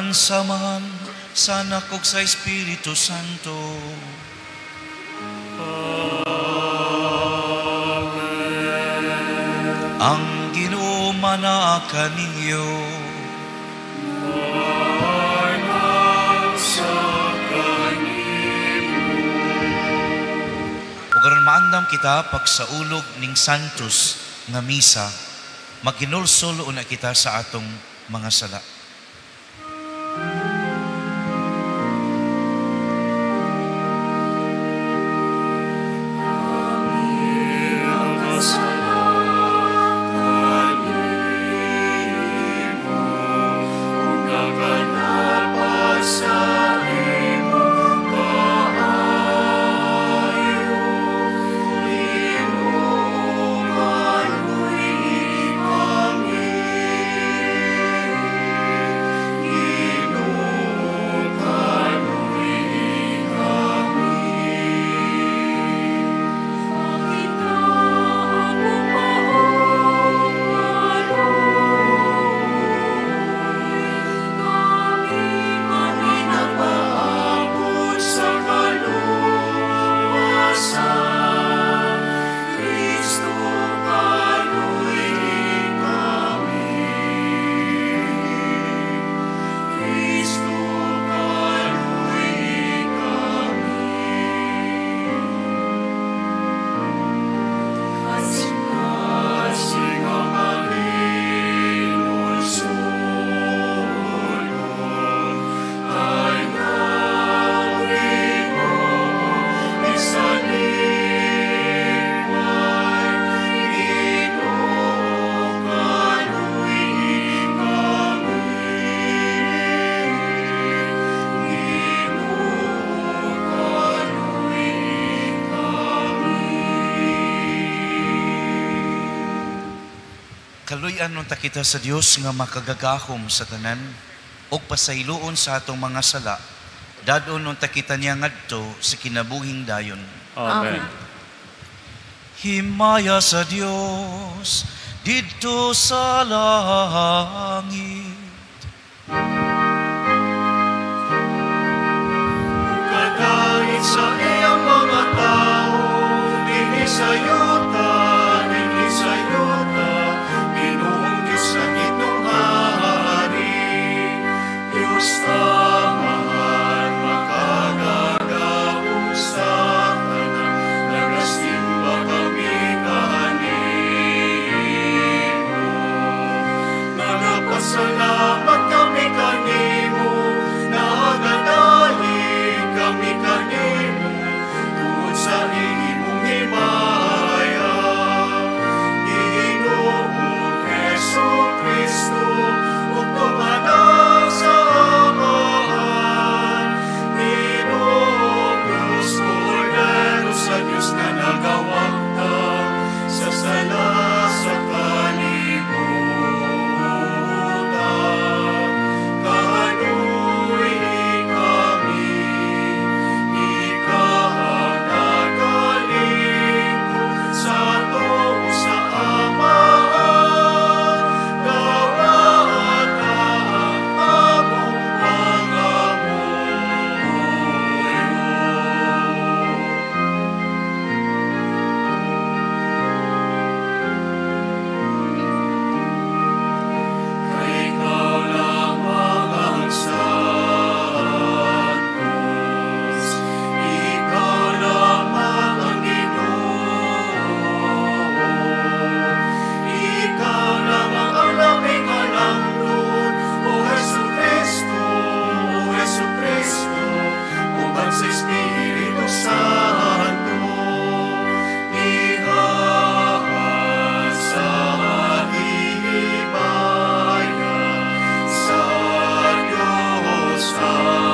Ngalan sa Amahan, sa Anak ug sa Espiritu Santo. Amen. Ang Ginoo manaa kaninyo. Ug aron maandam kita pagsaulog ning Santos nga misa, maghinulsol una kita sa atong mga sala. Kaluy-an unta kita sa Dios nga makagagahom sa tanan ug pasayloon sa atong mga sala. Dad-on unta kita niya ngadto sa kinabuhing dayon. Amen. Himaya sa Dios didto sa langit. Kadait sa iyang mga tao, dinhi sa yuta, dinhi sa yuta, Ginoong Diyos ang inyong hari. Diyos Amahan, makagagahom sa tanan, nagasimba kami kanimo. Nagapasalamat kami kanimo, nagadalig kami kanimo, tungod sa imong himaya. Ginoong Jesu Cristo, ug tumanak sa Amahan. Ginoong Diyos, Kordero sa Diyos nga nagawagtang sa sala sa kalibutan. Kaluy kami, ikaw ang nagalingkod sa tuo sa Amahan. Dawata ang among pangamuyo. Kay ikaw lamang ang Santos, ikaw lamang ang Ginoo, ikaw lamang ang labing halangdon, O Jesu Cristo, O Jesu Cristo, uban sa Espiritu Santo, diha sa himaya sa Diyos Amahan.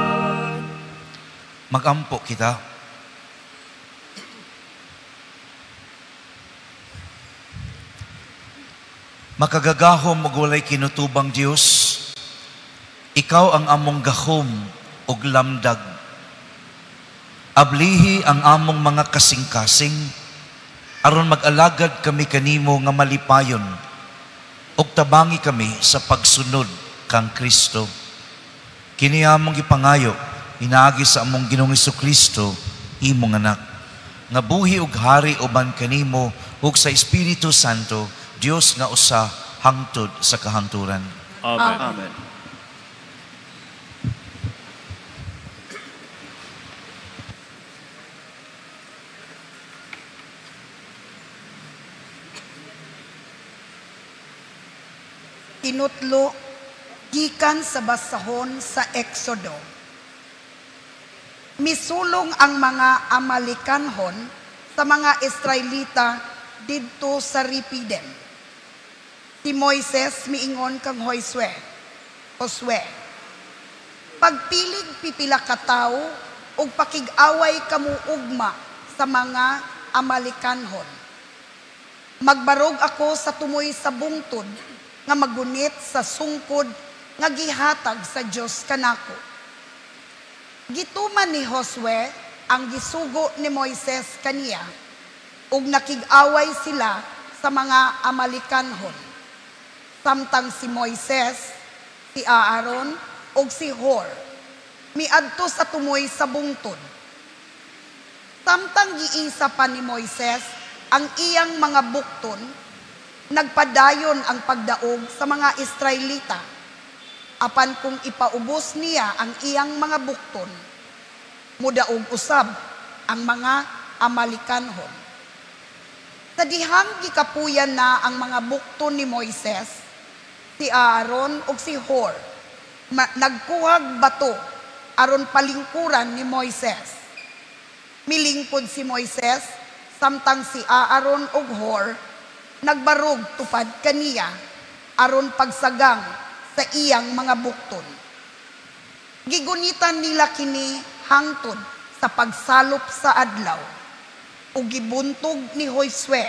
Amen. Magampo kita. Makagagahom ug walay kinutubang Dios, ikaw ang among gahom ug lamdag. Ablihi ang among mga kasing-kasing aron mag-alagad kami kanimo nga malipayon ug tabangi kami sa pagsunod kang Kristo. Kini among gipangayo inaagi sa among Ginoong Hesukristo, imong anak, nga buhi ug hari uban kanimo ug sa Espiritu Santo, Dios nga usa hangtod sa kahangturan. Amen. Amen. Tinutlo gikan sa basahon sa Exodo. Misulong ang mga Amalekanhon sa mga Israelita didto sa Rephidim. Si Moises miingon kang Josue, pagpilig pipila ka tawo ug pakig-away kamo ugma sa mga Amalekanhon. Magbarog ako sa tumoy sa bungtod nga magunit sa sungkod nga gihatag sa Dios kanako. Gituman ni Josue ang gisugo ni Moises kaniya ug nakig-away sila sa mga Amalekanhon. Samtang si Moises, si Aaron ug si Hor miadto sa tumoy sa bungtod. Samtang giisa pa ni Moises ang iyang mga bukton, nagpadayon ang pagdaog sa mga Israelita. Apan kung ipaubos niya ang iyang mga bukton, mudaog usab ang mga Amalekanhon. Sa dihang gikapuyan na ang mga bukton ni Moises, si Aaron ug si Hor nagkuhag bato aron palingkuran ni Moises. Milingkod si Moises samtang si Aaron ug Hor nagbarog tupad kaniya aron pagsagang sa iyang mga bukton. Gigunitan nila kini hangtod sa pagsalop sa adlaw ug gibuntog ni Josue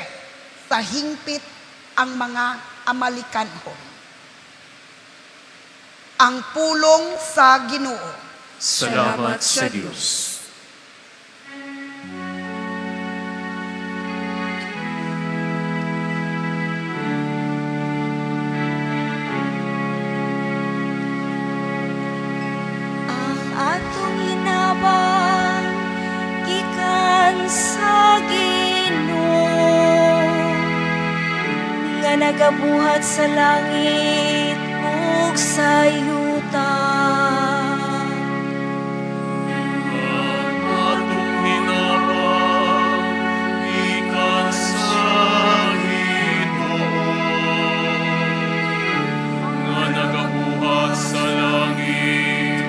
sa hingpit ang mga Amalekanhon. Ang pulong sa Ginoo. Salamat sa Dios. Sa Ginoo nga nagabuhat sa langit ug sa yuta. Ang atong hinabang gikan sa Ginoo nga nagabuhat sa langit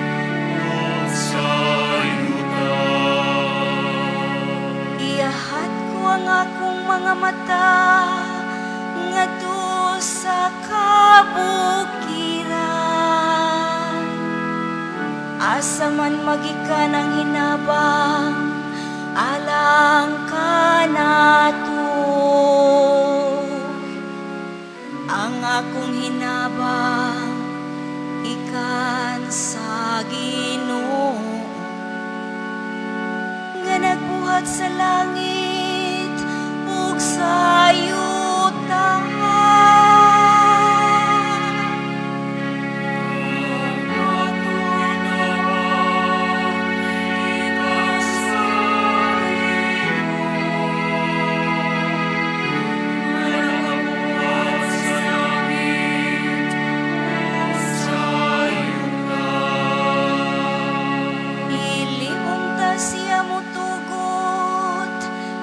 ug sa yuta. Iyahat ko ang akong mga mata ngadto sa kabukiran. Asa man magikan ang hinabang alang kanato. Ang akong hinabang ikan sa Ginoo nga nagbuhat sa langit ug sa yuta. Siya mutugot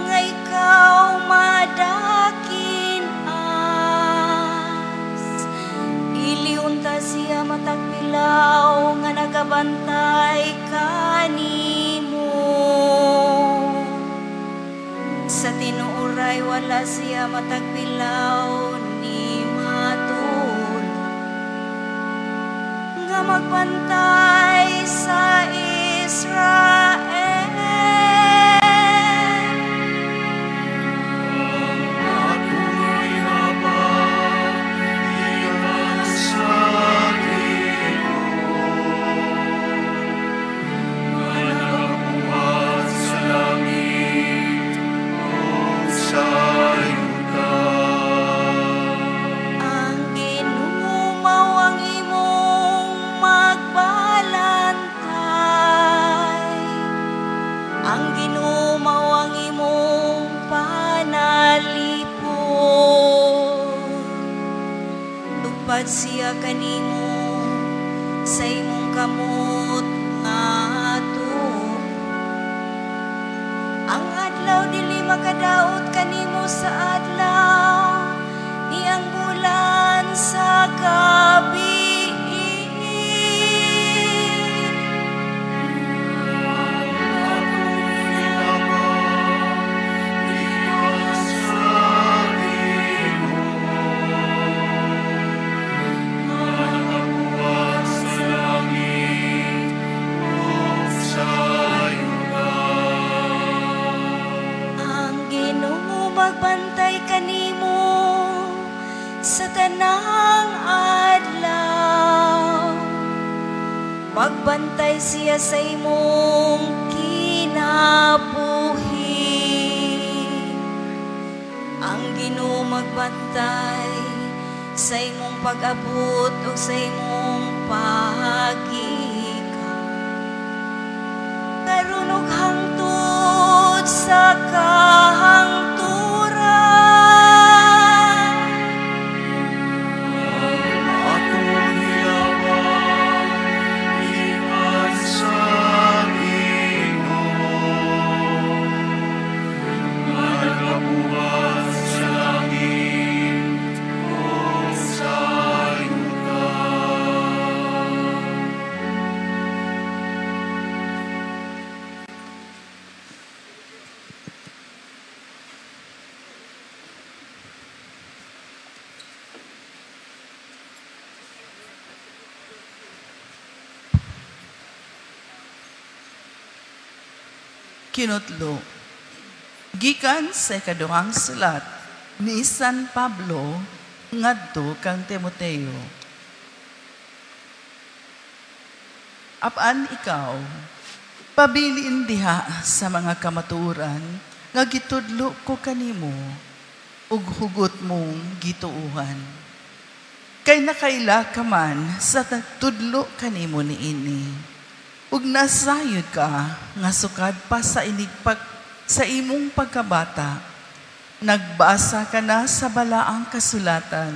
nga ikaw madakin as. Iliunta siya matagpilaw nga nagabantay kanimo. Sa tinuoray wala siya matagpilaw ni matulog nga magbantay sa Israel. Ang Ginoo mao ang imong panalipon. Tupad siya kanimo sa imong kamot nga tuo. Ang adlaw dili makadaot kanimo sa adlaw, ni ang bulan sa gabi. Ang Ginoo magbantay kanimo sa tanang adlaw. Magbantay siya sa imong kinabuhi. Ang Ginoo magbantay sa imong pag-abot o sa imong paggikan. Karon ug hangtod sa kahangturan. Atong hilabang gikan sa Ginoo, nga nagabuhat sa langit ug sa yuta. Kinutlo. Gikan sa ikaduhang sulat ni San Pablo ngadto kang Timoteo. Apan ikaw, pabilin diha sa mga kamatuoran nga gitudlo ko kanimo ug hugot mong gituohan. Kay nakaila ka man sa tudlo kanimo niini. Ug nasayod ka nga sukad pa sa inigpag sa imong pagkabata, nagbasa ka na sa balaang kasulatan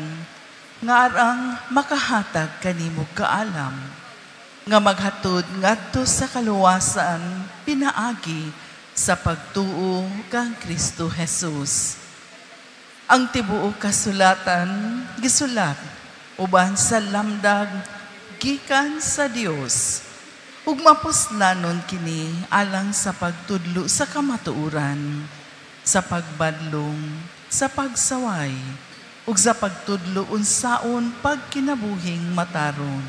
nga arang makahatag kanimo kaalam, nga maghatod ngadto sa kaluwasan pinaagi sa pagtuo kang Kristo Jesus. Ang tibuok kasulatan gisulat uban sa lamdag gikan sa Dios, ug mapuslanon kini alang sa pagtudlo sa kamatuoran, sa pagbadlong, sa pagsaway, ug sa pagtudlo unsaon pagkinabuhing matarong.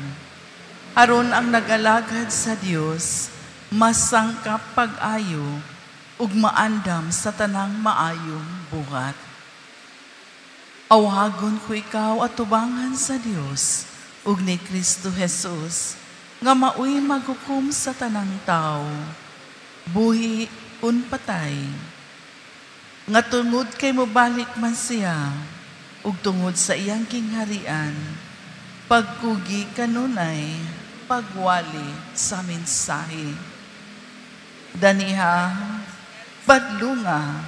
Aron ang nag-alagad sa Dios masangkap pag-ayo ug maandam sa tanang maayong buhat. Awhagon ko ikaw at tubangan sa Dios ug ni Kristo Jesus, nga maoy maghukom sa tanang tao, buhi un patay. Nga tungod kay mobalik man siya, ug tungod sa iyang kingharian, pagkugi kanunay, pagwali sa mensahe. Daniha, badlunga,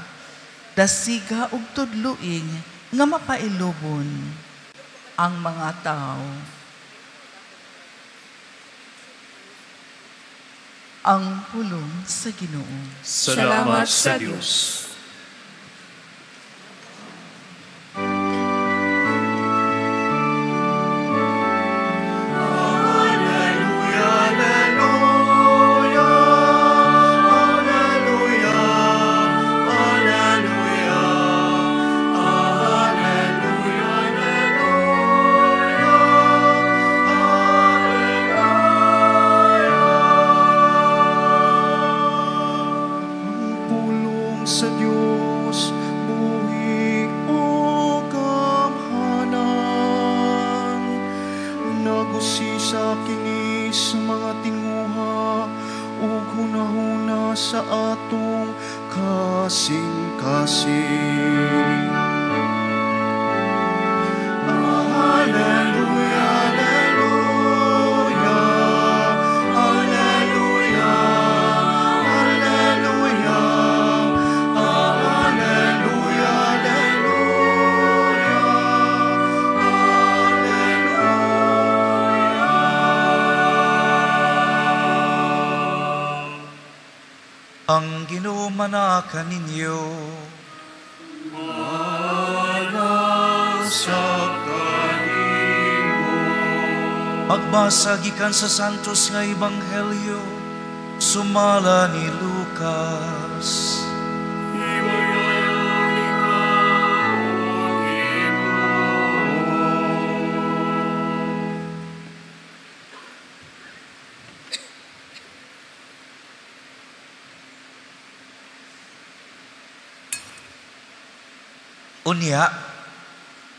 dasiga ug tudluing nga mapailubon ang mga tao. Ang pulong sa Ginoo. Salamat sa Dios. Ang Ginoo manaka ninyo. Pagbasa gikan sa Santos nga Ebanghelyo sumala ni Lucas. Unya,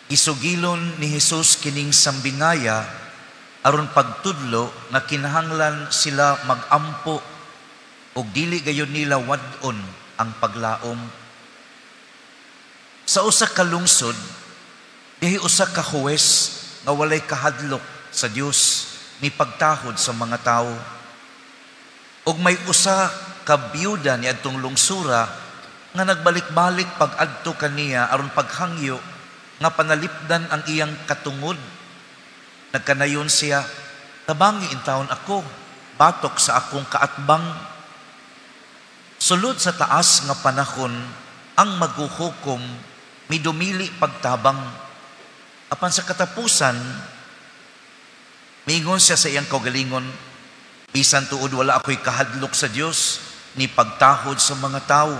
isugilon ni Jesus kining sambingaya aron pagtudlo nga kinahanglan sila magampo ug dili gayon nila wad-on ang paglaom. Sa usa ka lungsod, dihi usa ka huwes nga walay kahadlok sa Dios ni pagtahod sa mga tawo. Ug may usa ka byuda niadtong lungsura nga nagbalik-balik pag-adto kaniya aron paghangyo nga panalipdan ang iyang katungod. Nagkanayon siya, tabangi intawon ako, batok sa akong kaatbang. Sulod sa taas nga panahon, ang maghuhukom midumili pagtabang. Apan sa katapusan, miingon siya sa iyang kaugalingon, bisan tuod wala ako'y kahadlok sa Dios ni pagtahod sa mga tawo.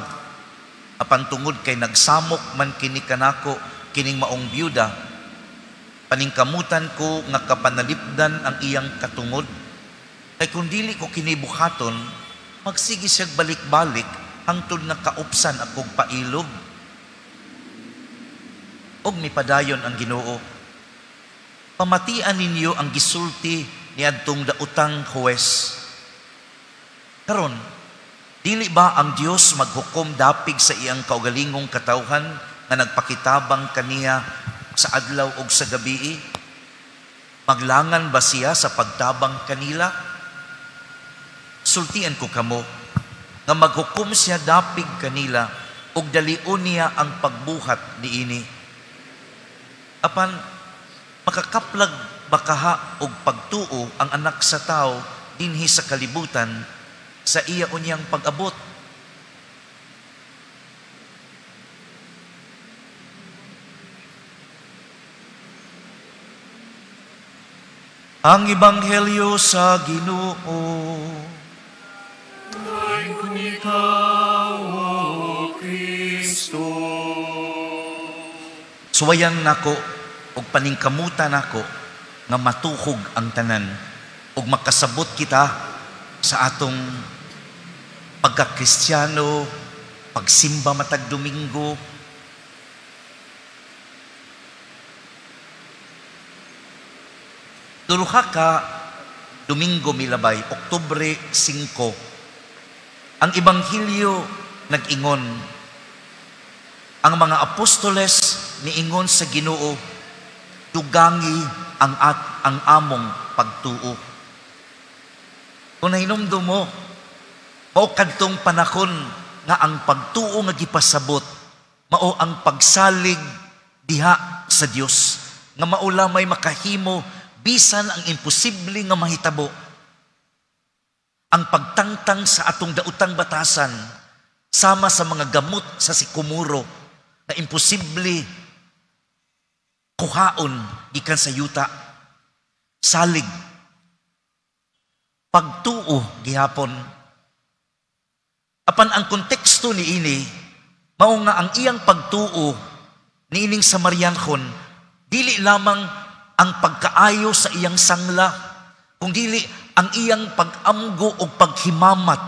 Apan tungod kay nagsamok man kini kanako kining maong byuda, paningkamutan ko nga kapanalipdan ang iyang katungod. Kay kung dili ko kini buhaton, magsige siyag balik-balik hangtod nga kaupsan akong pailog. Og mipadayon ang Ginoo, pamatian ninyo ang gisulti niadtong daotang huwes. Karon, dili ba ang Dios maghukom dapig sa iyang kaugalingong katawhan nga nagpakitabang kaniya sa adlaw ug sa gabii? Maglangan ba siya sa pagtabang kanila? Sultian ko kamo nga maghukom siya dapig kanila ug dalion niya ang pagbuhat niini. Apan makakaplag bakaha og pagtuo ang anak sa tawo dinhi sa kalibutan sa iya unyang pag-abot? Ang Ebanghelyo sa Ginoo. Dayon ikaw, O Kristo. Suwayan nako ug paningkamutan nako nga matuhog ang tanan ug makasabot kita sa atong pagkakristyano, pagsimba matag Domingo. Duha ka Domingo milabay, Oktubre 5. Ang Ebanghelyo nag-ingon. Ang mga apostoles niingon sa Ginoo, dugangi ang at ang among pagtuo. Kung nahinumdum mo, mao kadtong panahon nga ang pagtuo nga gipasabot, mao ang pagsalig diha sa Dios, nga mao lamay makahimo bisan ang imposible nga mahitabo. Ang pagtangtang sa atong daotang batasan, sama sa mga gamot sa sikomoro, na imposible kuhaon gikan sa yuta. Salig, pagtuo gihapon. Apan ang konteksto niini, mao nga ang iyang pagtuo niining Samarianhon, dili lamang ang pagkaayo sa iyang sangla, kung dili ang iyang pag-amgo o paghimamat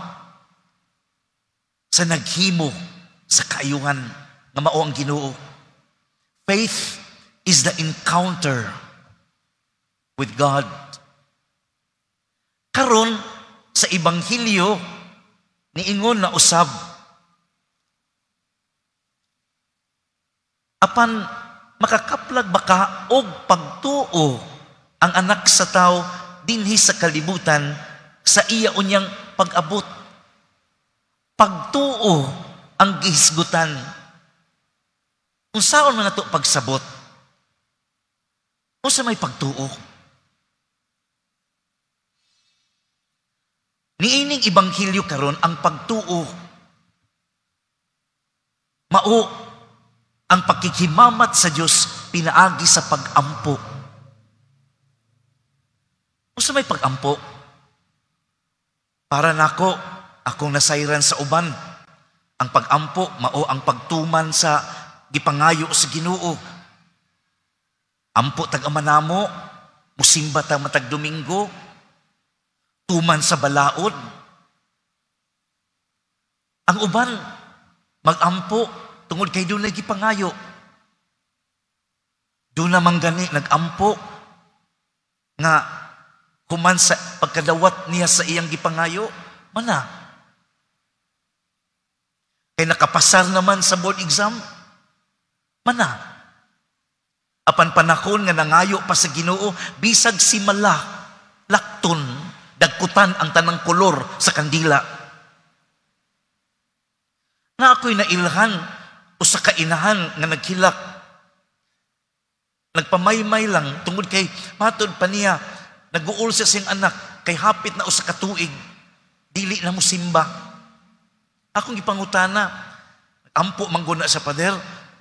sa naghimo sa kaayuhan nga mao ang Ginoo. Faith is the encounter with God. Karon sa Ebanghelyo niingon na usab, apan makakaplag baka og pagtuo ang anak sa tao dinhi sa kalibutan sa iya unyang pag-abot. Pagtuo ang gihisgutan. Unsaon man nato pagsabot? Unsa may pagtuo? Niining Ebanghelyo karon ang pagtuo Mao ang pakikimamat sa Dios pinaagi sa pag-ampo. Unsa may pag-ampo? Para nako, akong nasayran sa uban, ang pag-ampo mao ang pagtuman sa gipangayo sa Ginoo. Ampo tag Ama namo, musimba ta matag Domingo, tuman sa balaod. Ang uban magampo tungod kay dunay gipangayo. Duna man gani nagampo nga human sa pagkadawat niya sa iyang gipangayo, mana. Kay nakapasar naman sa board exam, mana. Apan panahon nga nangayo pa sa Ginoo, bisag si mala, lakton, dagkutan ang tanang kolor sa kandila. Na ako'y nailhan usa ka inahan nga naghilak. Nagpamaymay lang tungod kay matod pa niya, naguol siya siyang anak kay hapit na usa ka tuig, dili na mo simba. Akong gipangutana, ampo man guna sa pader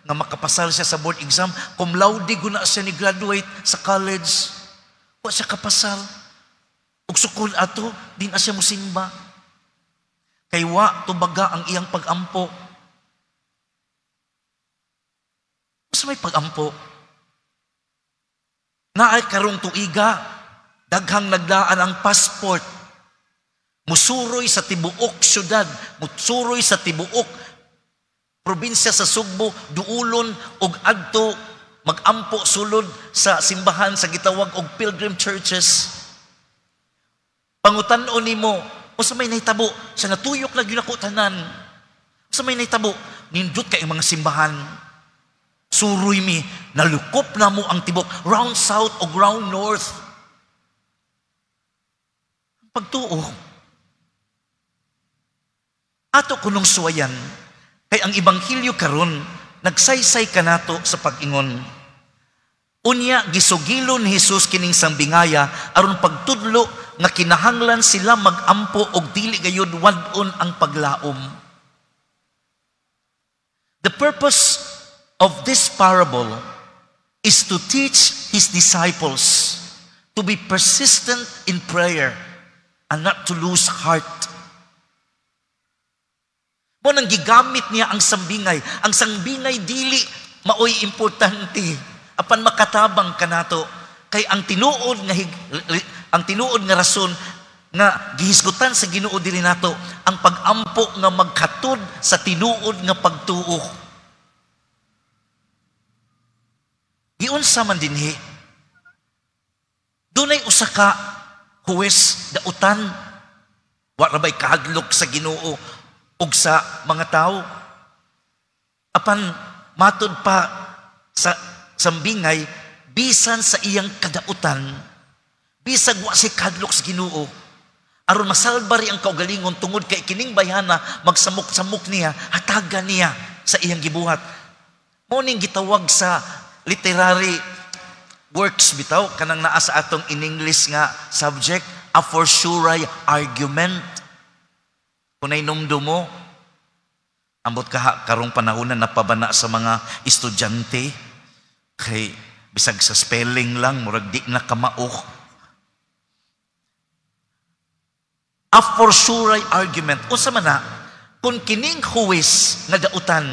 nga makapasar siya sa board exam, cum laude guna siya ni graduate sa college. Wa siya kapasar. Ug sukod ato, di na siya musimba. Kay wa tubaga ang iyang pag-ampo. Unsa may pag-ampo? Naay karong tuiga, daghang nagdaan ang passport. Musuroy sa tibuok syudad, musuroy sa tibuok probinsya sa Sugbo, duulon og adto magampo sulod sa simbahan sa gitawag og pilgrim churches. Pangutan-on nimo, unsa may nahitabo? Sa natuyok na gyud ako tanan. Unsa may nahitabo? Nindot kay mga simbahan. Suroy mi, nalukop na mo ang tibok, round south o round north. Pagtuo, ato kunong suwayan, kay ang ebanghelyo karon nagsaysay kanato sa pag-ingon. Unya gisugilon ni Jesus kining sambingaya aron pagtudlo nga kinahanglan sila magampo og dili gayud wad-on ang paglaom. The purpose of this parable is to teach his disciples to be persistent in prayer and not to lose heart. Mo nang gigamit niya ang sambingay. Ang sambingay dili maoy importante apan makatabang kanato kay ang tinuod nga rason nga gihisgutan sa Ginoo diri nato ang pag-ampo nga magkatud sa tinuod nga pagtuo. Giunsa man dinhi, dunay usa ka huwes dautan, wa ra bay kahadlok sa Ginoo ug sa mga tawo. Apan matud pa sa sambingay, bisan sa iyang kadautan, bisag wa si kahadlok sa Ginoo, aron masalbari ang kaugalingon tungod kay kining bayhana magsamok-samok niya, hatagan niya sa iyang gibuhat. Mao ning gitawag sa literary works bitaw kanang naa sa atong in English nga subject, a fortiori argument. Kung nainumdum mo, ambot ka karong panahon na napabana sa mga estudyante kay bisag sa spelling lang murag di na kamao. A fortiori argument, unsa man na kung kining huwes nga dautan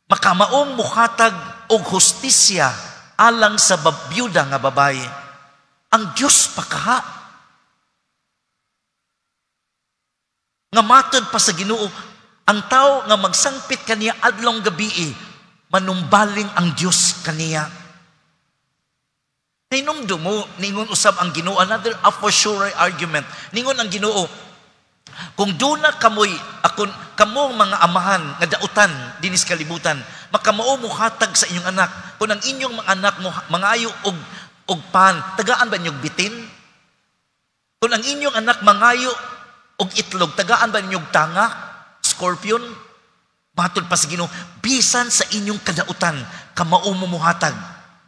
makamaong mukhatag og hustisya alang sa byuda nga babaye, ang Dios pakaha nga matod pa sa Ginoo ang tao nga magsangpit kaniya adlong gabii, manumbaling ang Dios kaniya. Nainumdum mo, ningon usab ang Ginoo, another a fortiori argument. Ningon ang Ginoo, kung duna kamoy, akon kamong mga amahan nga dautan dinis kalibutan, makamao mo hatag sa inyong anak. Kung ang inyong mga anak mo mangayo og pan, tagaan ba ninyong bitin? Kung ang inyong anak mangayo og itlog, tagaan ba ninyong tanga, scorpion? Matod pa sa Ginoo, bisan sa inyong kadautan, kamao mo muhatag.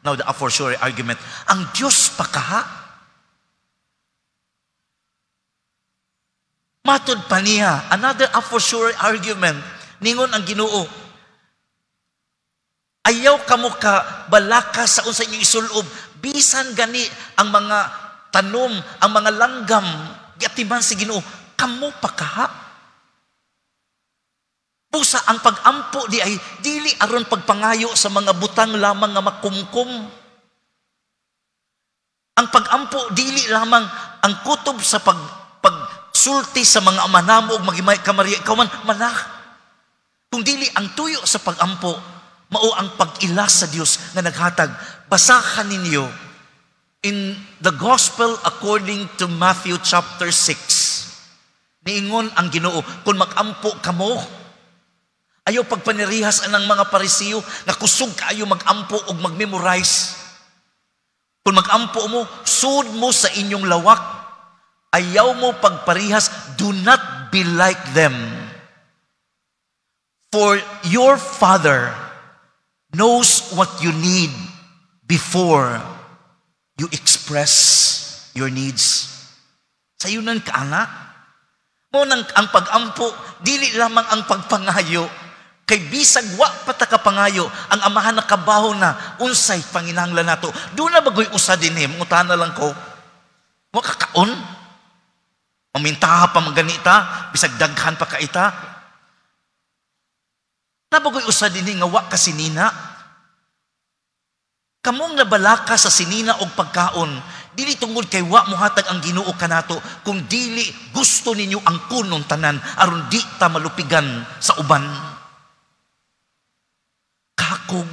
Now the fortiori argument, ang Diyos pakaha. Matod pa niya, another a fortiori argument, Ningon ang Ginoo, ayaw kamo ka balaka sa unsa inyong isulob, bisan gani ang mga tanom, ang mga langgam, giatiman si Ginoo, kamo pa kaha. Busa ang pagampo di ay dili aron pagpangayo sa mga butang lamang nga makumkum. Ang pagampo dili lamang ang kutob sa pagsulti sa mga ama namo ug magimay ka Maria, ikaw man manak. Kung dili ang tuyo sa pagampo, mao ang pag-ila sa Dios nga naghatag. Basahan ninyo in the Gospel according to Matthew chapter 6. Niingon ang Ginoo, kung magampo kamo, ayaw pagpanirihas anang mga Parisiyo nga kusog kaayo magampo og mag-memorize. Kung magampo mo, sud mo sa inyong lawak. Ayaw mo pagparihas, do not be like them. For your Father knows what you need before you express your needs. Sayunan ka, anak. Mao nang ang pagampo, dili lamang ang pagpangayo. Kay bisag wa pa ta kapangayo, ang Amahan nakabaho na unsay panginahanglan nato. Duna bagoy usa dinhi, mangutana lang ko. Wa kakaon? Mamintaha pa man ganita, bisag daghan pa kaita. Naa bagoy usa dinhi nga wa ka sinina? Kamong nabalaka sa sinina og pagkaon, dili tungod kay wa mohatag ang Ginoo kanato, kung dili gusto ninyo ang kunon tanan aron di ta malupigan sa uban. Kahakog.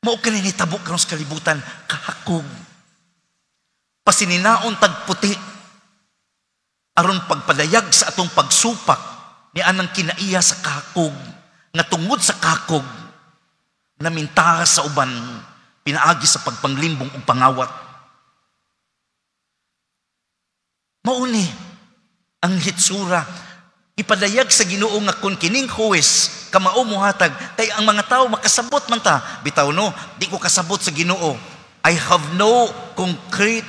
Mao kani nitabo karon sa kalibutan, kahakog. Pasininaon tag puti aron pagpadayag sa atong pagsupak ni anang kinaiya sa kahakog, nga tungod sa kahakog namintaha sa uban pinaagi sa pagpanglimbong ug pangawat. Mauni ang hitsura ipadayag sa Ginoo nga kun kining huwes kamao mohatag, kay ang mga tawo makasabot man ta, bitaw no, di ko kasabot sa Ginoo. I have no concrete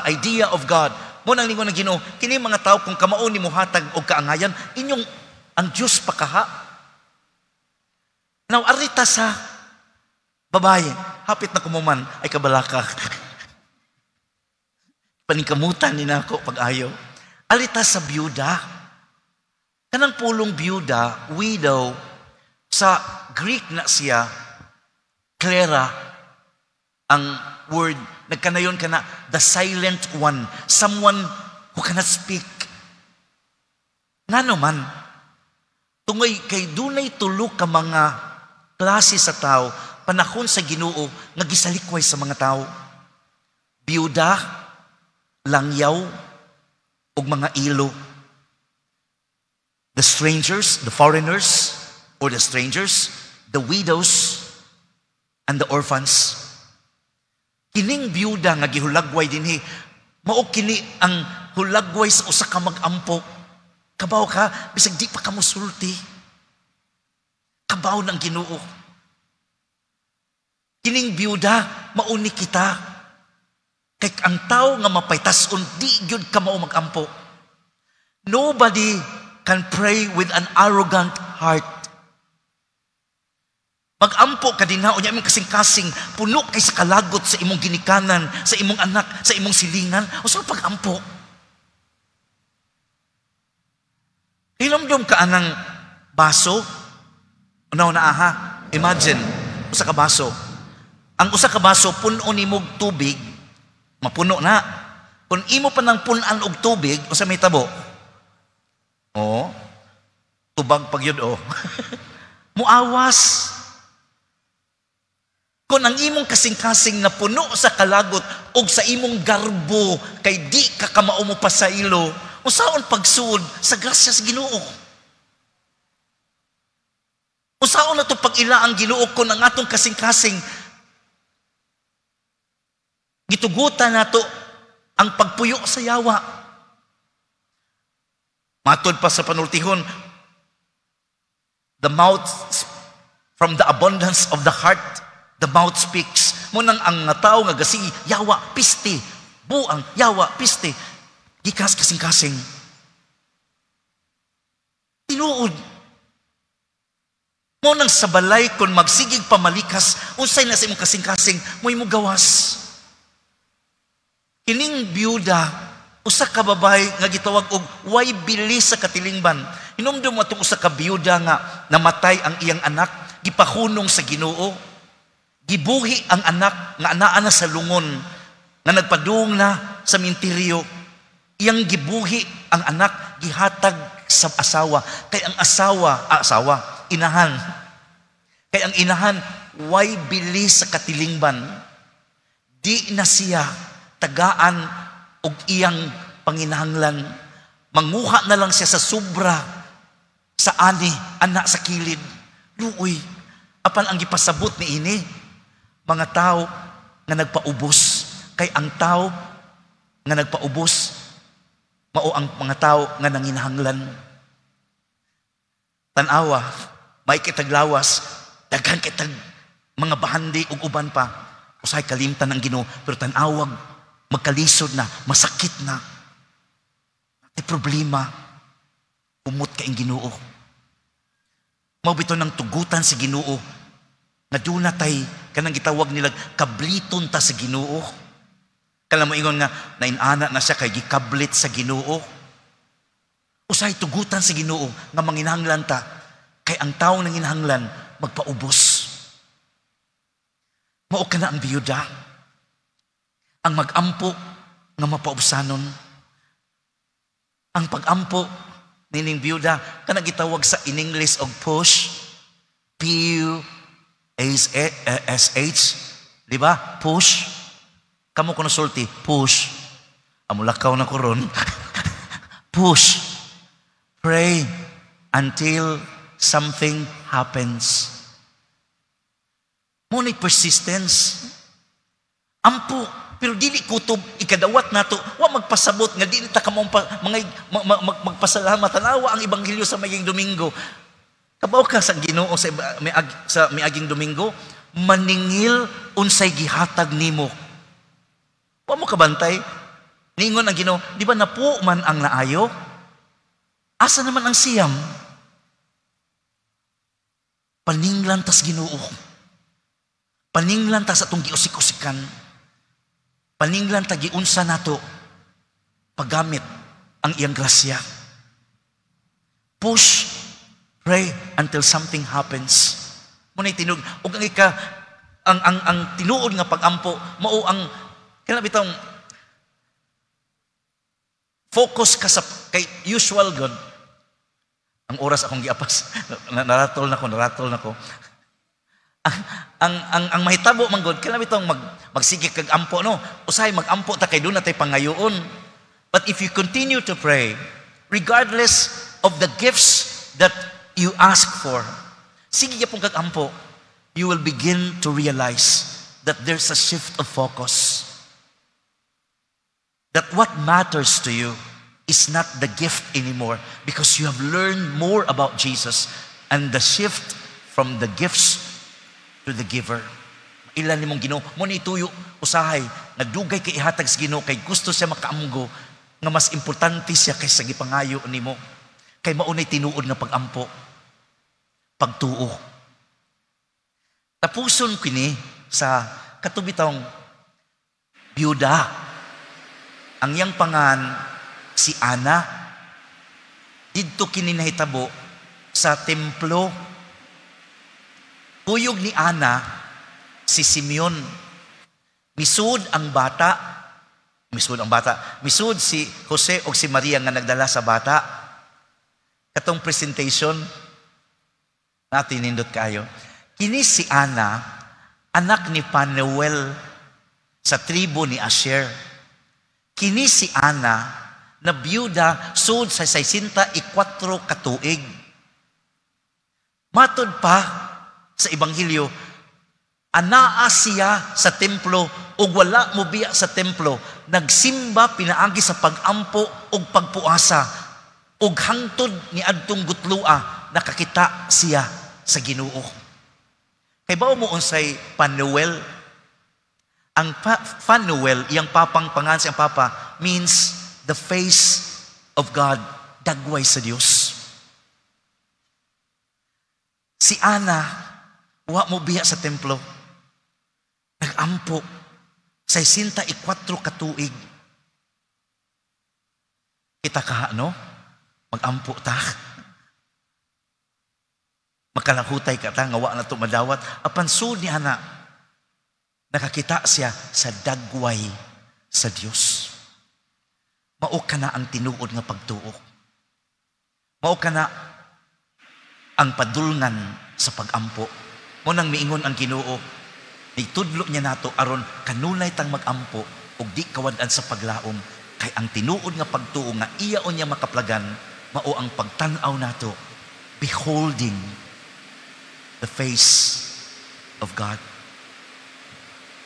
idea of God. Mo nang ningon ng Ginoo, kini mga tawo kung kamao ni mohatag og kaangayan, inyong ang Dios pakaha. Now, arita sa babae, hapit na kumuman, ay kabalaka. Paningkamutan ni nako pag-ayo. Arita sa byuda. Kanang pulong byuda, widow, sa Greek na siya, Clara, ang word, nagkanayon ka na, the silent one, someone who cannot speak. Ngano man, tungoy kay dunay tulo ka mga klase sa tao, panahon sa Ginoo nga gisalikway sa mga tao. Biyuda, langyaw, ug mga ilo. The strangers, the foreigners, or the strangers, the widows, and the orphans. Kining biyuda nga gihulagway dinhi, mao kini ang hulagway sa usa ka mag-ampo. Kabaw ka, bisag di pa ka mosulti. Kabaw ng Ginoo. Kining biyuda, mauni kita. Kay ang tao nga mapaytas-on, di gyud ka mao mag-ampo. Nobody can pray with an arrogant heart. Mag-ampo ka din na, unya imong kasing-kasing, puno kay sa kalagot sa imong ginikanan, sa imong anak, sa imong silingan. O sa pag-ampo? Hinumdum ka anang baso? Unaw na aha, imagine, usa ka baso. Ang usa ka baso, puno nimo og tubig, mapuno na. Kung imo pa nang punan og tubig, usa may tabo? Oh, tubag pag yun, oh. Muawas. Kung ang imong kasing-kasing na puno sa kalagot og sa imong garbo kay di ka kamao mo pa sa ilo, usaon pagsuod sa grasya sa Ginoo? Usaon na to pag-ila ang Ginoo kung ang atong kasing-kasing gitugutan nato ang pagpuyo sa yawa? Matod pa sa panultihon, the mouth, from the abundance of the heart, the mouth speaks. Munang ang tao nga gasi, yawa, piste, buang, yawa, piste, gikas kasing-kasing. Tinuod. Mao nang sa balay kung magsigig pamalikas, unsay na sa imong kasing-kasing, mo'y mo gawas. Kining byuda, usa ka babae nga gitawag og way bili sa katilingban. Hinumdum mo atong usa ka byuda nga namatay ang iyang anak, gipahunong sa Ginoo. Gibuhi ang anak nga anaa na sa lungon, nga nagpadung na sa minteryo. Iyang gibuhi ang anak, gihatag sa asawa. Kay ang asawa, asawa, inahan. Kay ang inahan, way bili sa katilingban. Di na siya tagaan og iyang panginahanglan. Manguha na lang siya sa sobra sa ani, ana sa kilid. Luoy, apan ang gipasabot ni ini, mga tao nga nagpaubos. Kay ang tao nga nagpaubos, mao ang mga tao nga nanginahanglan. Tanawa, may kitaglawas, daghan kitag mga bahandi ug uban pa. Usahay kalimtan ang Ginoo, pero tanawag, magkalisod na, masakit na. May problema, umot ka ang Ginoo. Mao bitaw nang tugutan sa Ginoo nga duna tay kanang gitawag nila kabliton ta sa Ginoo. Kala mo ingon nga nainana na siya kay gikablit sa Ginoo. Usahay tugutan sa Ginoo nga manginahanglan ta kay ang taong nanginahanglan magpaubos. Mao kana ang biyuda. Ang magampo nga mapaubsanon. Ang pagampo nining biyuda kanang gitawag sa in English og push, P U S H, di ba? Push. Kamo kuno sulti, push. Amulakaw na ko ron. Push. Pray until something happens. Mo ni persistence. Ampo, pero dili kutob ikadawat nato, wa magpasabot nga dili ta kamo mga magpasalamat. Tanawa ang ebanghelyo sa maying Domingo. Kabaw ka sa Ginoo sa miaging Domingo, maningil unsay gihatag nimo. Wa mo kabantay. Ningon ang Ginoo, di ba napuo man ang naayo? Asa naman ang siyam? Paninglan tas Ginoo. Paninglan ta sa atong giusik-usikan. Paninglan ta giunsa nato paggamit ang iyang grasya. Push, pray until something happens. Muna'y tinuod ug ang ika ang tinuod nga pagampo mao ang kana bitong focus ka sa kay usual God. Ang oras akong giapas, naratol na ko, naratol na ko. Ang mahitabo man God, kailan bitong magsige kag ampo, no? Usahay magampo ta kay duna tay pangayoon. But if you continue to pray, regardless of the gifts that you ask for, sige gyapon kag ampo, you will begin to realize that there's a shift of focus. That what matters to you is not the gift anymore because you have learned more about Jesus and the shift from the gifts to the giver. Ilan nimong Ginoo, mo ni tuyo usahay nga dugay kay ihatag sa Ginoo kay gusto siya makaamgo nga mas importante siya kaysa gipangayo nimo. Kay maunay tinuod nga pagampo, pagtuo. Tapuson kini sa katubitong biyuda. Ang iyang pangan si Ana. Didto kini nahitabo sa templo. Kuyog ni Ana si Simeon. Misud ang bata. Misud ang bata. Misud si Jose o si Maria nga nagdala sa bata. Katong presentation natin nindot kayo. Kini si Ana, anak ni Panuel sa tribo ni Asher. Kini si Ana na biyuda sud sa 64 katuig. Matod pa sa Ebanghelyo, anaa siya sa templo ug wala mobiya sa templo, nagsimba pinaagi sa pagampo ug pagpuasa ug hangtod ni adtong gutlua nakakita siya sa Ginoo. Kay bao mo unsay Panuel? Ang Fanuel, iyang papang pangan siyang papa, means the face of God, dagway sa Dios. Si Ana, wa mo biya sa templo. Nagampo, 64 katuig. Kita ka, no? Magampo ta. Makalahutay ka ta, nga wa na to madawat. Apan sud ni Ana, nakakita siya sa dagway sa Dios. Mao ka na ang tinuod nga pagtuo. Mao ka na ang padulngan sa pagampo. Mo nang miingon ang Ginoo, itudlo niya nato aron kanunay tang magampo ug di kawad-an sa paglaom, kay ang tinuod nga pagtuo nga iya unya makaplagan mao ang pagtan-aw nato, beholding the face of God.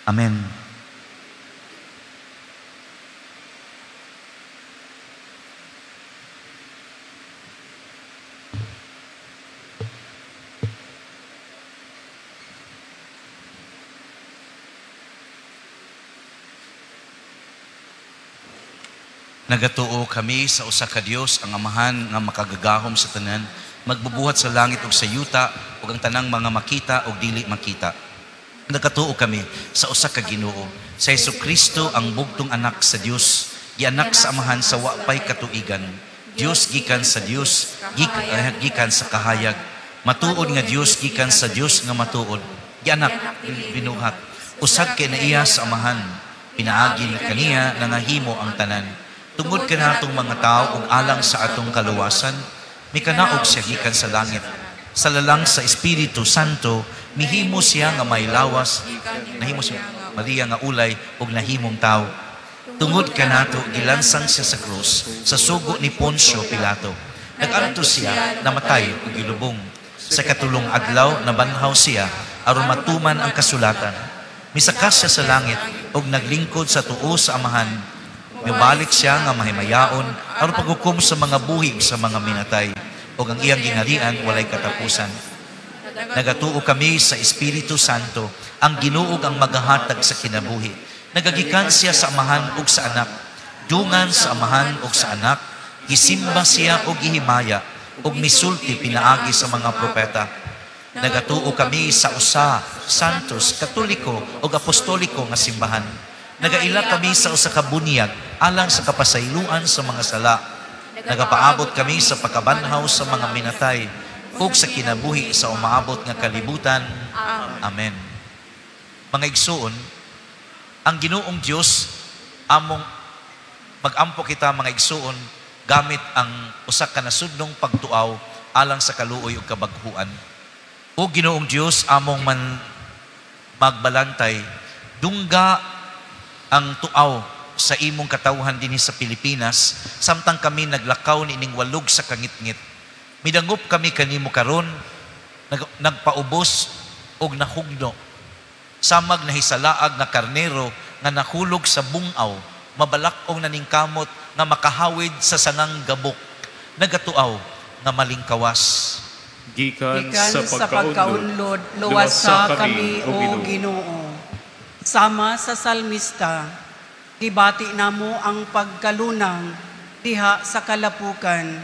Amen. Nagatuo kami sa usa ka Dios, ang Amahan nga makagagahom sa tanan, magbubuhat sa langit ug sa yuta ug ang tanang mga makita ug dili makita. Nagatuo kami sa usa ka Ginoo, sa Hesukristo ang bugtong anak sa Dios, gianak sa Amahan sa wa pay katuigan. Dios gikan sa Dios, gikan sa kahayag. Matuod nga Dios gikan sa Dios nga matuod. Gianak binuhat, usag kay naiya sa Amahan, pinaagi kaniya nangahimo ang tanan. Tungod kanatong mga tao ug alang sa atong kaluwasan, mikanaog siya gikan sa langit. Sa lalang sa Espiritu Santo, mihimo siya nga may lawas, nahimo siya Maria nga ulay ug nahimong tao. Tungod kanato gilansang siya sa krus sa sugo ni Poncio Pilato. Nag-antos siya, namatay ug gilubong. Sa katulong adlaw nabanhaw siya aron matuman ang kasulatan. Misakas siya sa langit ug naglingkod sa tuo sa Amahan. Mibalik siya nga mahimayaon aron paghukom sa mga buhi sa mga minatay ug ang iyang gingharian walay katapusan. Nagatuo kami sa Espiritu Santo, ang Ginoo ang magahatag sa kinabuhi. Nagagikan siya sa Amahan ug sa Anak, dungan sa Amahan ug sa Anak, gisimba siya ug gihimaya ug misulti pinaagi sa mga propeta. Nagatuo kami sa usa, Santos, Katoliko ug Apostoliko nga simbahan. Nagaila kami sa usa ka bunyag alang sa kapasayloan sa mga sala. Nagapaabot kami sa pagkabanhaw sa mga minatay ug sa kinabuhi sa umaabot nga kalibutan. Amen. Mga igsuon, ang Ginoong Dios among magampo kita mga igsuon gamit ang usa ka nasudnong pagtuaw alang sa kaluoy ug kabaghuan. O Ginoong Dios among man magbalantay, dungga ang tuaw sa imong katawhan dinhi sa Pilipinas samtang kami naglakaw niining walog sa kangitngit. Midangop kami kanimo karon, nagpaubos og nahugno. Samag nahisalaag nga karnero nga nahulog sa bungaw, mabalak-ong naningkamot nga makahawid sa sangang gabok, nagatuaw nga malingkawas. Gikan sa pagkaunlod, luwasa kami, o Ginoo. Sama sa salmista, gibati namo ang pagkalunang diha sa kalapukan,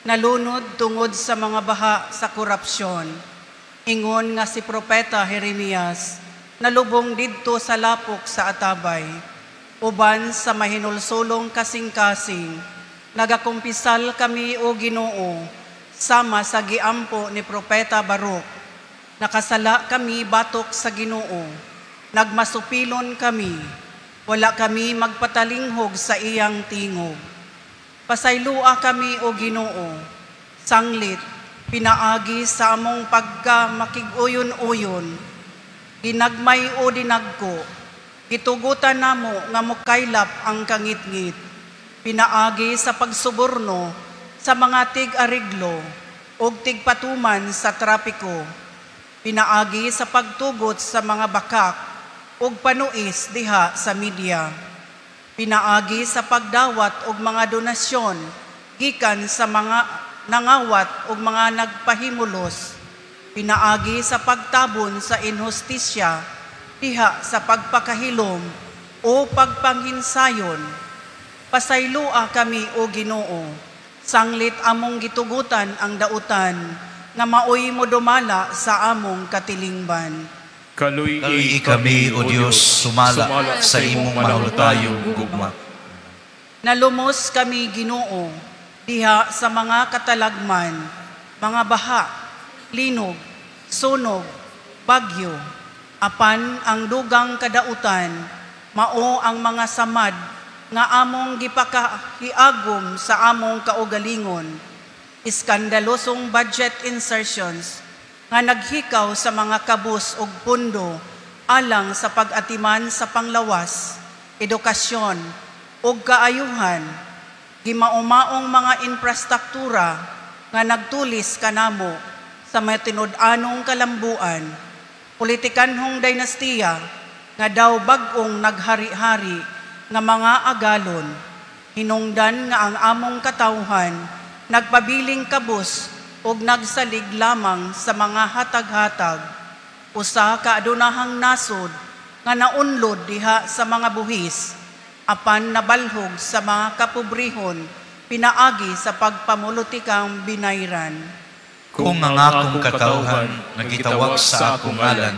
nalunod tungod sa mga baha sa korupsyon. Ingon nga si Propeta Jeremias, nalubong didto sa lapok sa atabay, uban sa mahinulsulong kasing-kasing, nagakumpisal kami o Ginoo, sama sa giampo ni Propeta Baruk. Nakasala kami batok sa Ginoo, nagmasupilon kami, wala kami magpatalinghog sa iyang tingog. Pasaylua kami o Ginoo, sanglit, pinaagi sa among pagka makig-uyon-uyon, ginagmay o dinagko, gitugutan namo nga mokaylap ang kangitngit, pinaagi sa pagsuborno sa mga tig-ariglo o tigpatuman sa trapiko, pinaagi sa pagtugot sa mga bakak ug panuis diha sa media, pinaagi sa pagdawat og mga donasyon gikan sa mga nangawat og mga nagpahimulos, pinaagi sa pagtabon sa inhustisya diha sa pagpakahilom o pagpanghinsayon. Pasaylua kami o Ginoo, sanglit among gitugutan ang dautan nga maoy mo dumala sa among katilingban. Kaluy-i kami, O Dios, sumala sa imong mahulutayong gugma. Nalumos kami, Ginoo, diha sa mga katalagman, mga baha, linog, sunog, bagyo, apan ang dugang kadautan, mao ang mga samad nga among gipakahiagom sa among kaugalingon, iskandalosong budget insertions nga naghikaw sa mga kabus og pundo alang sa pag-atiman sa panglawas, edukasyon ug kaayuhan, gimaumaong mga infrastruktura nga nagtulis kanamo sa matinud-anong kalambuan, politikanhong dinastiya nga daw bag-ong naghari-hari nga mga agalon, hinungdan nga ang among katawhan nagpabiling kabus ug nagsalig lamang sa mga hatag-hatag, usa ka adunahang nasod nga naunlod diha sa mga buhis, apan nabalhog sa mga kapobrehon pinaagi sa pagpamulutikang binayran. Kung ang akong katawhan nga gitawag sa akong ngalan,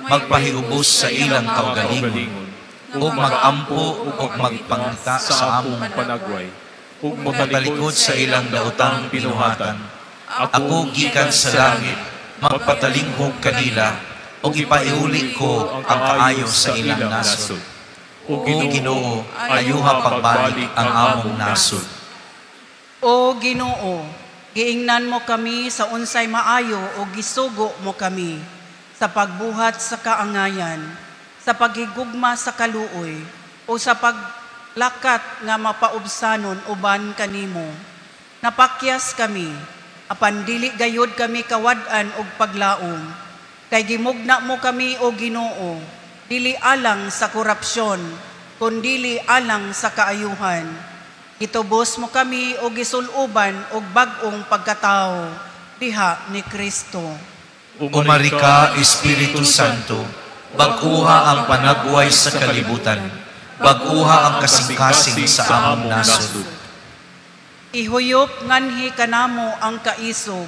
magpahiubos sa ilang kaugalingon, ug magampo ug magpangita sa among panagway, ug motalikod sa ilang daotang binuhatan, ako gikan sa langit, magpatalinghog kanila, ug ipaiuli ko ang kaayo sa ilang nasod. O Ginoo, ayuha pagbalik ang among nasod. O Ginoo, giingnan mo kami sa unsay maayo o gisugo mo kami sa pagbuhat sa kaangayan, sa paghigugma sa kaluoy, o sa paglakat nga mapaubsanon uban kanimo. Napakyas kami, apan dili gayod kami kawad-an og paglaom. Kay gimugna mo kami, o Ginoo, dili alang sa korupsyon, kundili alang sa kaayuhan. Gitubos mo kami o gisuloban og bag-ong pagkatao diha ni Kristo. Umari ka, Espiritu Santo, bag-uha ang panagway sa kalibutan, bag-uha ang kasing-kasing sa among nasod. Ihuyop nganhi kanamo ang kaisog,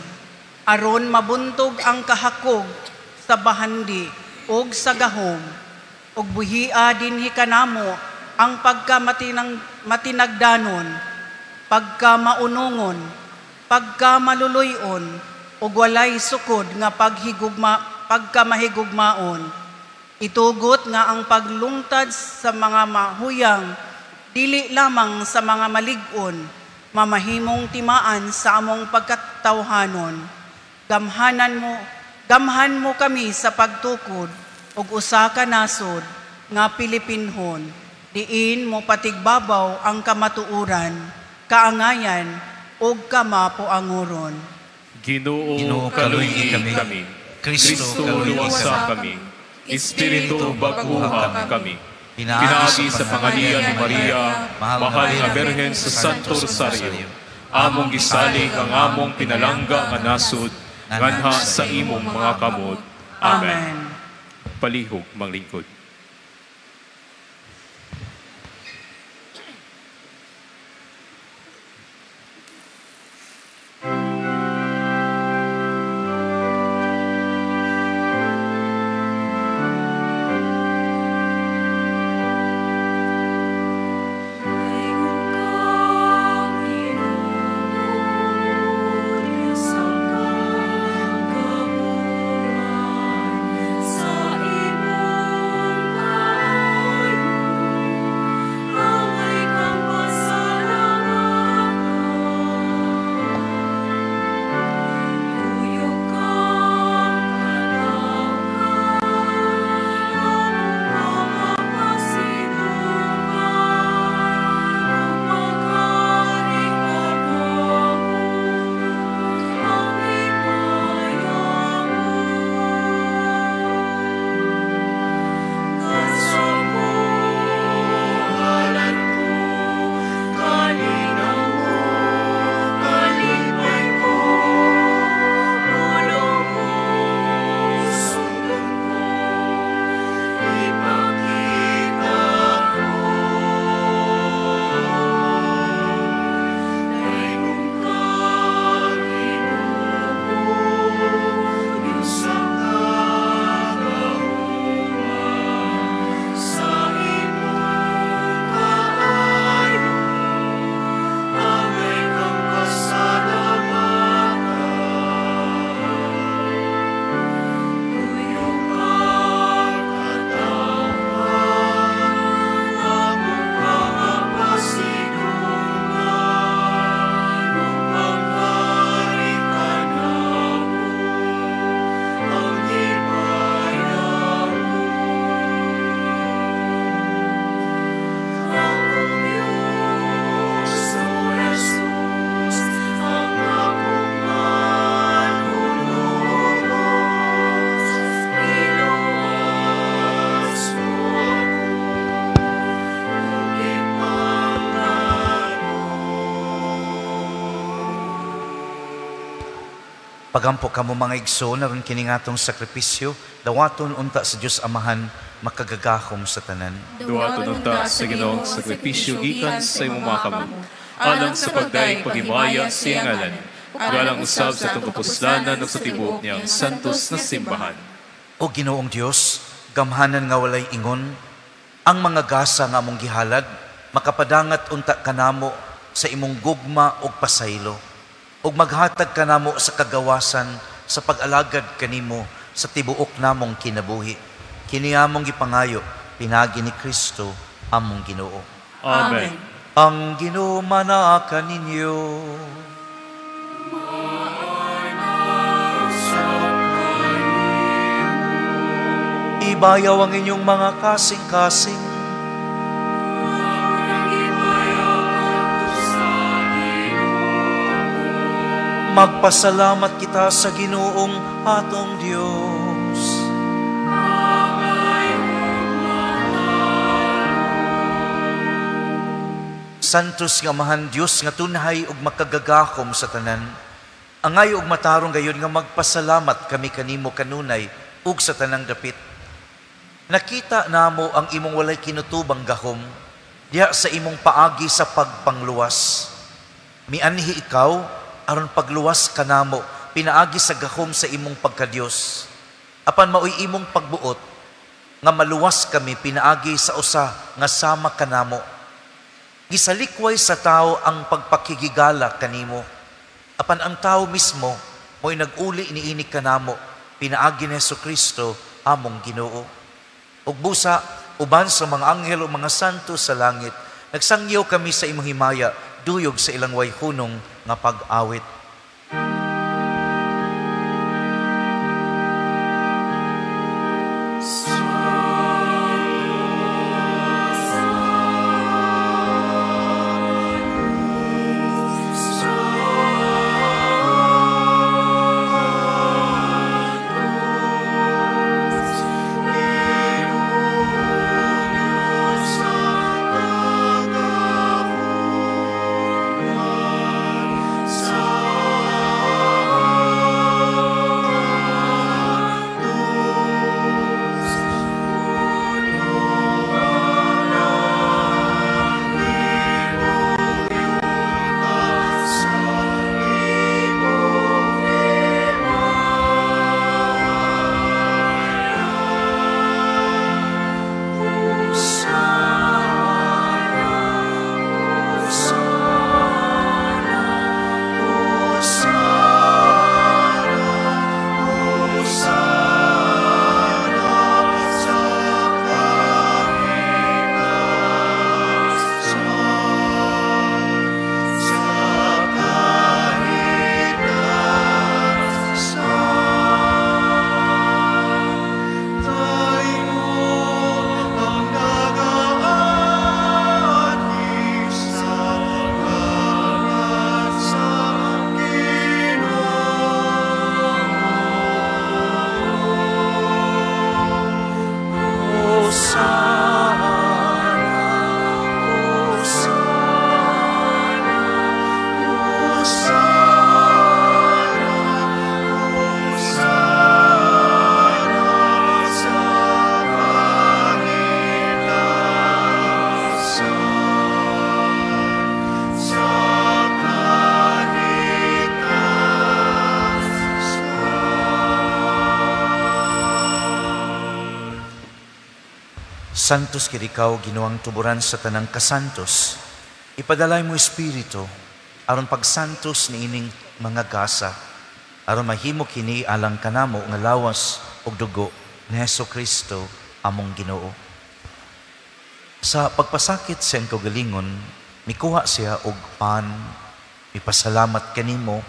aron mabuntog ang kahakog sa bahandi ug sa gahom, ug buhia dinhi kanamo ang pagka matinagdanon, pagka maunungon, pagka maluluyon, ug walay sukod nga pagkamahigugmaon. Itugot nga ang paglungtad sa mga mahuyang, dili lamang sa mga malig-on, mamahimong timaan sa among pagkatawhanon. Gamhan mo kami sa pagtukod ug usa ka nasod nga Pilipinhon, diin mo patigbabaw ang kamatuoran, kaangayan ug kamapuanguron. Ginoo, kaluy-i kami. Kristo, luwasa kami. Espiritu, bag-uha kami. Pinaagi sa pangalian ni Maria, mahal nga Birhen sa Santo Rosario, among gisalig ang among pinalangga nga nasod, nganha sa imong mga kamot. Amen. Palihog manglingkod. Sa imong Pagampo kamo mga igsoon aron kini nga atong sakripisyo, dawaton unta sa Dios Amahan makagagahom sa tanan. Dawaton unta sa Ginoo ang sakripisyo gikan sa imong mga kamot, alang sa pagdayeg paghimaya sa iyang ngalan, ug alang usab sa atong kapuslanan ug sa tibuok niyang santos na simbahan. O Ginoong Dios, gamhanan nga walay ingon, ang mga gasa nga among gihalad makapadangat unta kanamo sa imong gugma ug pasaylo, ug maghatag kanamo sa kagawasan sa pag-alagad kanimo sa tibuok namong kinabuhi. Kini among gipangayo pinaagi ni Kristo among Ginoo. Amen. Ang Ginoo manaa kaninyo. Ibayaw ang inyong mga kasing-kasing. Magpasalamat kita sa Ginoong atong Dios. Santos nga Amahan Dios nga tunhay ug makagagahom sa tanan, angay ug matarong gayon nga magpasalamat kami kanimo kanunay ug sa tanang dapit. Nakita namo ang imong walay kinutubang gahom diha sa imong paagi sa pagpangluwas. Mianhi ikaw aron pagluwas kanamo pinaagi sa gahom sa imong pagkadiyos. Apan maoy imong pagbuot nga maluwas kami pinaagi sa usa nga sama kanamo. Gisalikway sa tao ang pagpakigigala kanimo. Apan ang tao mismo mo'y nag-uli niini kanamo pinaagi ni Hesukristo among Ginoo. Ug busa uban sa mga anghel o mga santo sa langit, nagsangyaw kami sa imong himaya duyog sa ilang way hunong nga pag-awit. Santos kid ikaw, Ginoong tuburan sa tanang kasantos. Ipadalay mo espiritu aron pagsantos niining mga gasa, aron mahimo kini alang kanamo nga lawas ug dugo ni Hesukristo among Ginoo. Sa pagpasakit sa iyang kaugalingon, mikuha siya og pan, mipasalamat kanimo,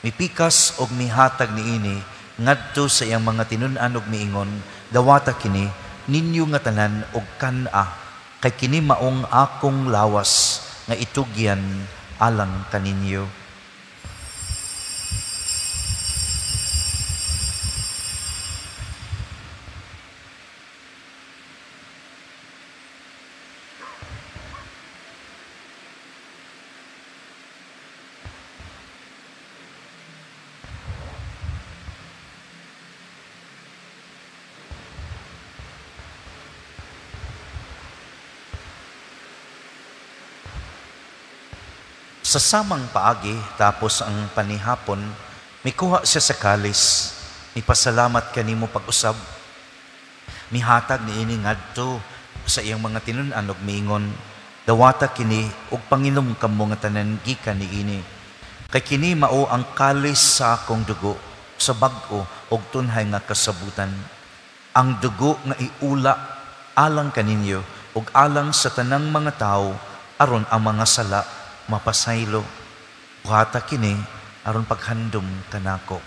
mipikas og mihatag niini ngadto sa iyang mga tinun-an og miingon, dawata kini ninyo nga tanan og kan-a, kay kini maong akong lawas nga itugyan alang kaninyo. Sa samang paagi, tapos ang panihapon, mikuha siya sa kalis, mipasalamat kanimo pag-usab, mihatag niini ngadto sa iyang mga tinun-an ug miingon, dawata kini ug panginom kamo nga tanan gikan niini. Kay kini mao ang kalis sa akong dugo sa bag-o ug tunhay nga kasabutan. Ang dugo nga iula alang kaninyo ug alang sa tanang mga tawo aron ang mga sala mapasaylo. Buhata kini aron paghandom kanako.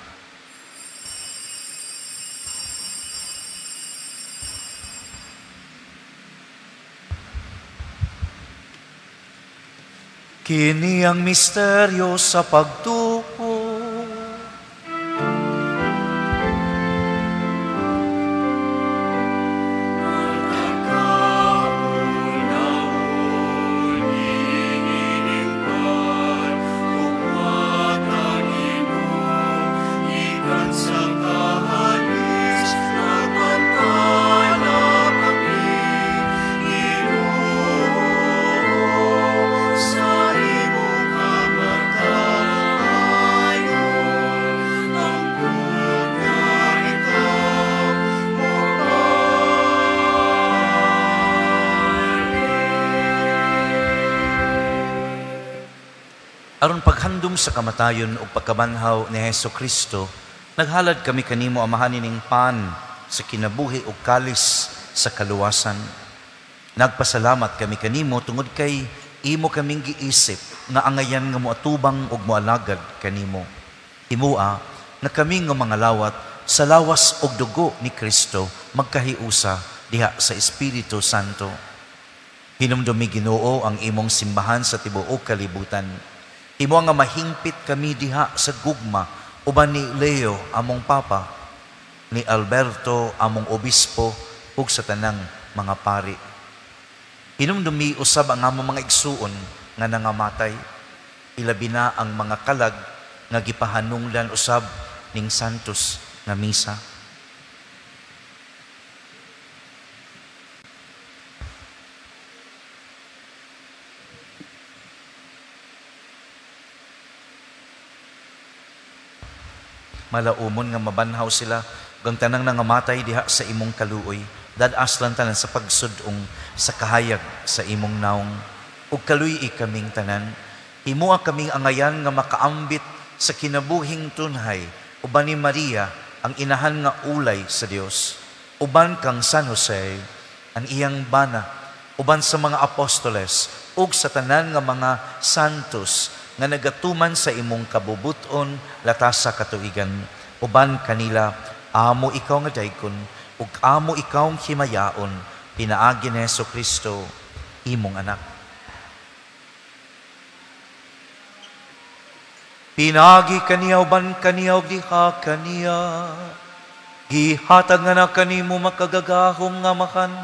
Kini ang misteryo sa pagtuo. Aron paghandom sa kamatayon ug pagkabanhaw ni Hesus Kristo, naghalad kami kanimo Amahan ining pan sa kinabuhi ug kalis sa kaluwasan. Nagpasalamat kami kanimo tungod kay imo kaming giisip nga angayan nga moatubang ug moalagad kanimo. Himua nga kami nga mga lawat sa lawas ug dugo ni Kristo magkahiusa diha sa Espiritu Santo. Hinumdumi Ginoo ang imong simbahan sa tibuok kalibutan. Imo nga mahingpit kami diha sa gugma uban ni Leo among papa, ni Alberto among obispo ug sa tanang mga pari. Hinumdumi usab ang among mga igsuon nga nangamatay, ilabi na ang mga kalag nga gipahanungdan usab ning Santos nga misa. Malaumon nga mabanhaw sila ug ang tanang nangamatay diha sa imong kaluoy, dad-as lang tanan sa pagsud-ong sa kahayag sa imong naong. Ug kaluy-i kaming tanan, himoa kaming angayan nga makaambit sa kinabuhing tunhay uban ni Maria ang inahan nga ulay sa Dios, uban kang San Jose ang iyang bana, uban sa mga apostoles ug sa tanan nga mga santos nga nagatuman sa imong kabubuton latas sa katuigan. Uban kanila amo ikaw nga daykon ug amo ikaw ang himayaon, pinaagi ni Hesus Kristo imong anak. Pinaagi kaniya uban kaniya ug diha kaniya, gihatag nga na kanimo makagagahom nga Amahan,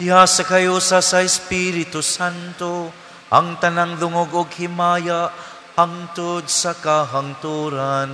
diha sa kayusa sa Espiritu Santo ang tanang dungog og himaya hangtod sa kahangturan.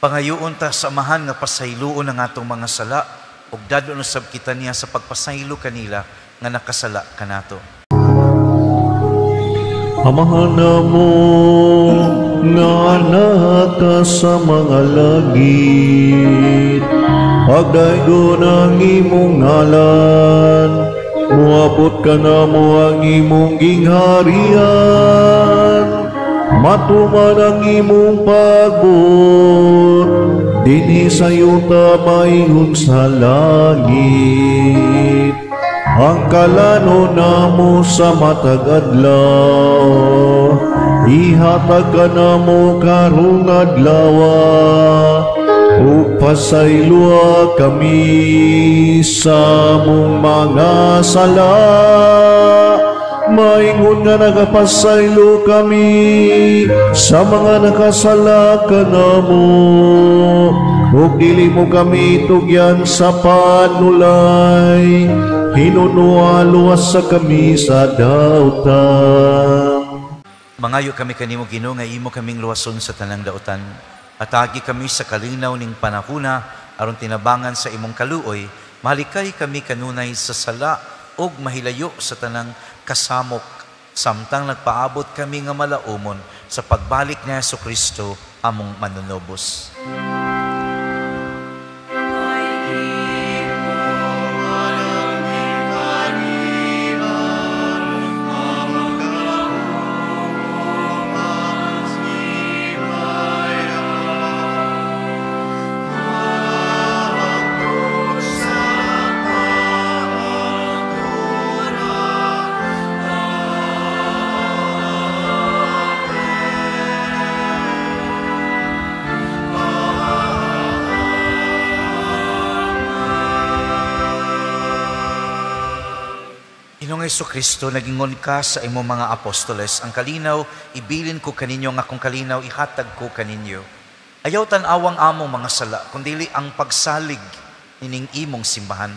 Pangayoon ta sa Amahan nga pasayloon ang atong mga sala ug dadon usab kita niya sa pagpasaylo kanila nga nakasala kanato. Amahan namo nga naka sa mga langit, pagdaygon ang imong ngalan, moabot kanamo ang imong gingharian, matuman ang imong pagbuot dinhi sa yuta maingon sa langit. Ang kalano namo sa matag adlaw, ihatag kanamo karong adlaw, ug pasayloa kami sa among mga sala, Maingon nga nagapasaylo kami sa mga nakasala kanamo, ug dili mo kami tugyan sa panulay, hinunua luwas sa kami sa dautan. Mangayo kami kanimo Ginoo nga imo kaming luwason sa tanang dautan. Atagi kami sa kalinaw ning panahuna aron tinabangan sa imong kaluoy, malikay kami kanunay sa sala ug mahilayo sa tanang kasamok samtang nagpaabot kami nga malaumon sa pagbalik ni Hesukristo among manunobos. Jesucristo, nagingon ka sa imong mga apostoles, ang kalinaw, ibilin ko kaninyo, ang akong kalinaw, ihatag ko kaninyo. Ayaw tan-awang among mga sala, kundili ang pagsalig nining imong simbahan.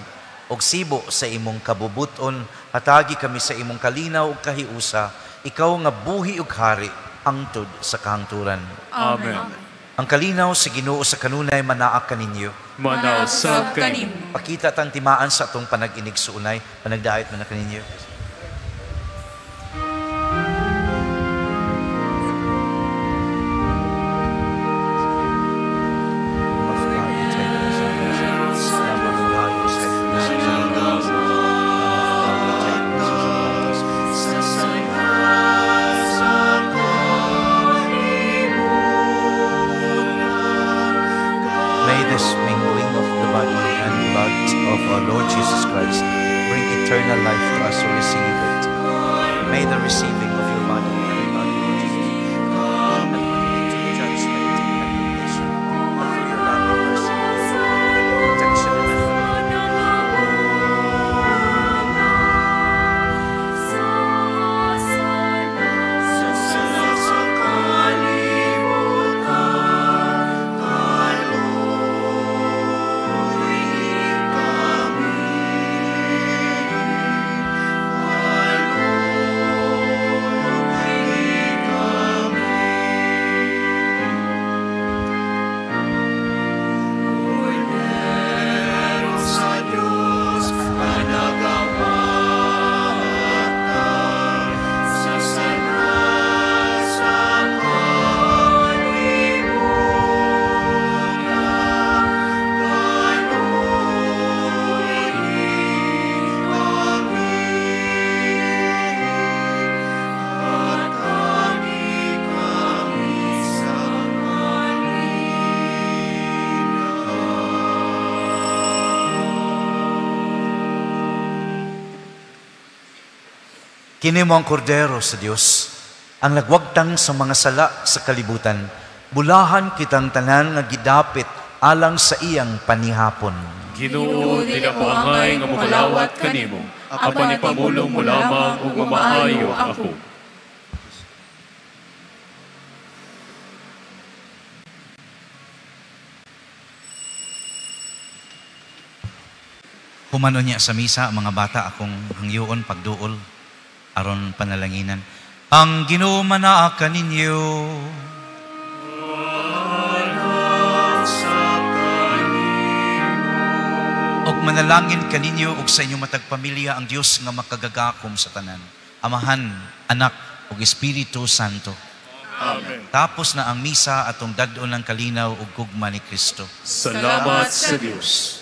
Og sibo sa imong kabubuton, hatagi kami sa imong kalinaw ug kahiusa, ikaw nga buhi ug hari, hangtod sa kahangturan. Amen. Ang kalinaw sa Ginoo sa kanunay manaa kaninyo. Manaw sab kanimo. Pakita tang timaan sa atong panag-inig suunay, panagdaayot man na kaninyo. May this mingling of the body and blood of our Lord Jesus Christ bring eternal life to us who receive it. May the receiving of your body and blood, Lord Jesus, not lead to judgment and condemnation, but through your love and mercy, protection and benefit. Kini mo ang kordero sa Dios, ang nagwagtang sa mga sala sa kalibutan. Bulahan kitang tanan nga gidapit alang sa iyang panihapon. Ginoo, dili ako angay nga mokalawat kanimo, apan ipamulong mo lamang ug mamaayo ako. Humano niya sa misa, mga bata, akong hangyoon pagduol aron panalanginan. Ang Ginoo manaa kaninyo. Og manalangin kaninyo og sa inyong matag pamilya ang Dios nga makagagakom sa tanan. Amahan, Anak ug Espiritu Santo. Amen. Tapos na ang misa atong dad-on ng kalinaw ug gugma ni Kristo. Salamat sa Dios.